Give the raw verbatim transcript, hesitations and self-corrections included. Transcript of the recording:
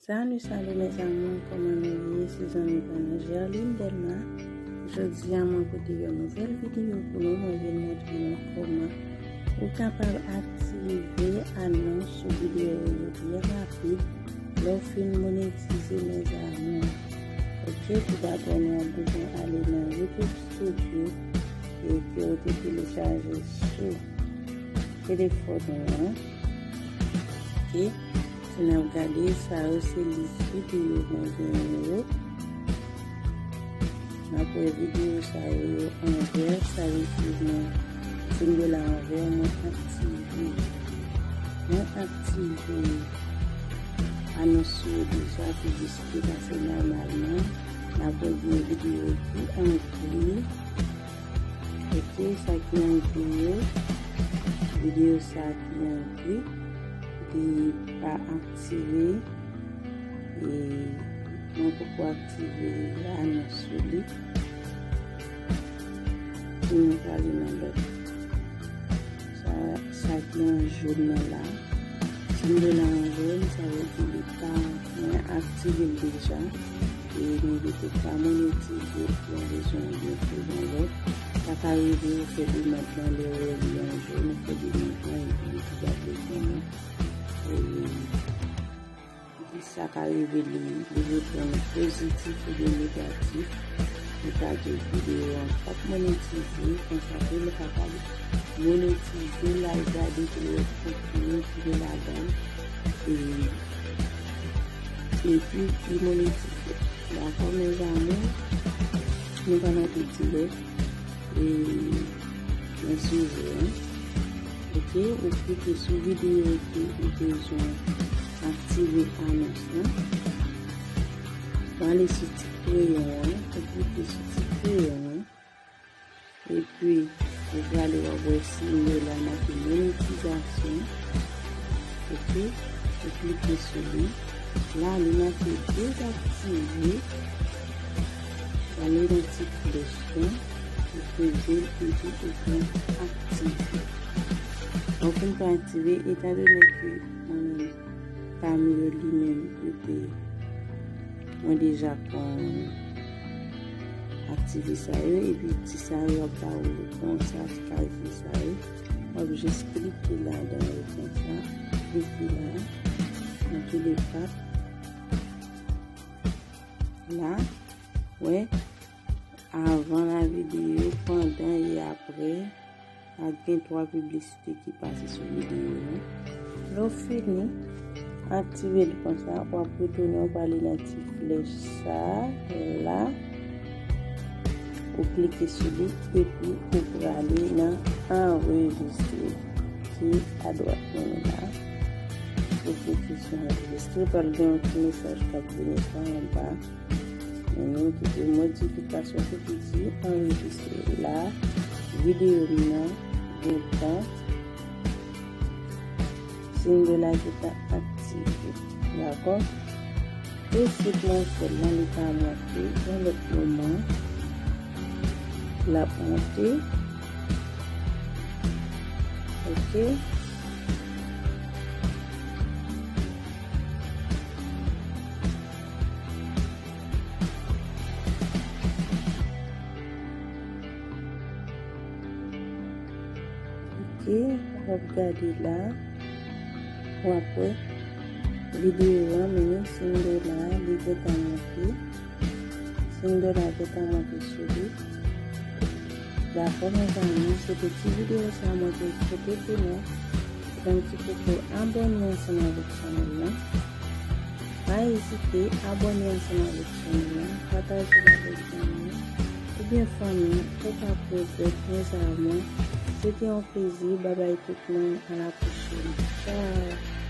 Salut, salut mes amours, kòman nou ye? Se zanmi pa nou Gerline Delma. Jodi a mwen pote yon nouvèl videyo pou nou. Mwen vin montre nou kòman ou kapab aktive anons sou videyo yo byen rapid lè w fin monetize mes amours. Ok, tou dabò nou ap bezwen ale nan YouTube Studio e ke w te telechaje sou telefòn ou an. Ok, si n ap gade, sa yo se lis videyo mwen genyen yo. N ap wè videyo sa yo, yo an vè, sa vle di mwen, si m gen la an vè, mwen aktive. Mwen aktive anons yo deja, ki jis te pase nòmalman. N ap wè gen videyo ki an gri. Ok, sa ki an gri yo, videyo sa ki an gri, li pa aktive, e mwen poko aktive anons sou li. Pou nou prale nan lòt. Sa, sa ki an jòn nan la. Si m te la an jòn, sa vle di li pa, mwen aktive l deja. E nou te pa monetize, mwen bezwen gen pou yon lòt. Sa ka rive ou fè demann lan, lè w wè li an jòn, ou fè demann lan, epi li tou pa bezwen. E sa ka rive li, li reponn pozitif oubyen negatif. Li ka di w videyo an p ap monetize, konsa tou li kapab monetize l, al gade pou l wè kontni ki gen ladan l. E, epi li monetize. Dakò, mes amours, nou pa nan tou dirèk. E nan sijè an. Ok, ou klike sou videyo ke ou bezwen aktive anons lan. Ou ale sou ti kreyon an, ou klike sou ti kreyon an. Epi, ou prale w ap wè siy la make monetizasyon. Ok, ou klike sou li. La, li make dezaktive. Ale nan ti flèch lan, ou peze l epi ou pran aktive. Lè w fin pran aktive, etandone ke mwen menm, Camille li menm, li te, mwen deja konn aktive sa yo, epi ti sa yo ap ba ou konsa, ti kazye sa yo. W ap jis klike ladan yo konsa, klike la, nan tou le kat. La, wè, avan la videyo, pandan e apre, ak gen twa piblisite ki pase sou videyo an. Lè w fini aktive li konsa, w ap retounen, w prale nan ti flèch sa la, ou klike sou li, epi ou prale nan anrejistre ki adwat mwen la. Ou klike sou anrejistre, pral gen yon ti mesaj k ap vini pa anba. Men nou kite modifikasyon pou ki di anrejistre. La, videyo m nan gentan, siy dola gentan aktive. Dakò? Tou swit mwen fè l lan, li ka monte. Yon lòt moman, l ap monte. Ok. Ok, w ap gade la. W ap wè videyo an, men siy dola, li gentan monte. Siy dola gentan monte sou li. Dakò, mes amours, se te ti videyo sa mwen te pote pou nou. Yon ti koukou, abòne ansanm avèk chanèl lan. Pa ezite, abòne ansanm avèk chanèl lan, pataje l avèk zanmi oubyen fanmi ou ka pwomèt, mes amours. Se te yon plezi, babay tout moun, a la pwochèn. Tchao.